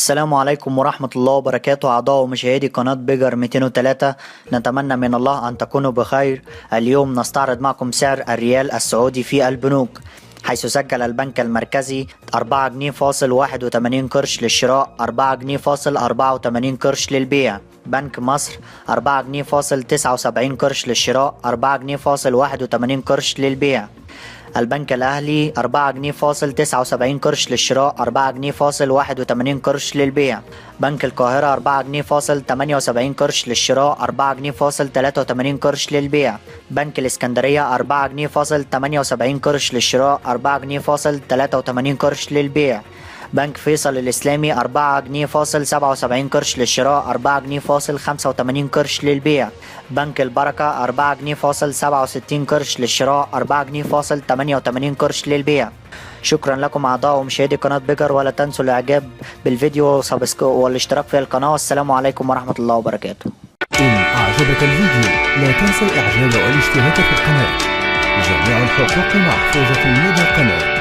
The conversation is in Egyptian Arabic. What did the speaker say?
السلام عليكم ورحمة الله وبركاته، أعضاء ومشاهدي قناة بيجر 203. نتمنى من الله أن تكونوا بخير. اليوم نستعرض معكم سعر الريال السعودي في البنوك، حيث سجل البنك المركزي 4 جنيه فاصل 81 قرش للشراء، 4 جنيه فاصل 84 قرش للبيع. بنك مصر 4 جنيه فاصل 79 قرش للشراء، 4 جنيه فاصل 81 قرش للبيع. البنك الأهلي 4 جنيه فاصل 79 قرش للشراء، 4 جنيه فاصل 81 قرش للبيع. بنك القاهرة 4 جنيه فاصل 78 قرش للشراء، 4 جنيه فاصل 83 قرش للبيع. بنك الإسكندرية 4 جنيه فاصل 78 قرش للشراء، 4 جنيه فاصل 83 قرش للبيع. بنك فيصل الإسلامي 4 جنيه فاصل 77 قرش للشراء، 4 جنيه فاصل 85 قرش للبيع. بنك البركة 4 جنيه فاصل 67 قرش للشراء، 4 جنيه فاصل 88 قرش للبيع. شكرا لكم أعضاء ومشاهدي قناة بيجر، ولا تنسوا الإعجاب بالفيديو والاشتراك في القناة، والسلام عليكم ورحمة الله وبركاته. إن أعجبك الفيديو لا تنسى الإعجاب والاشتراك في القناة. جميع الحقوق محفوظة لدى القناة.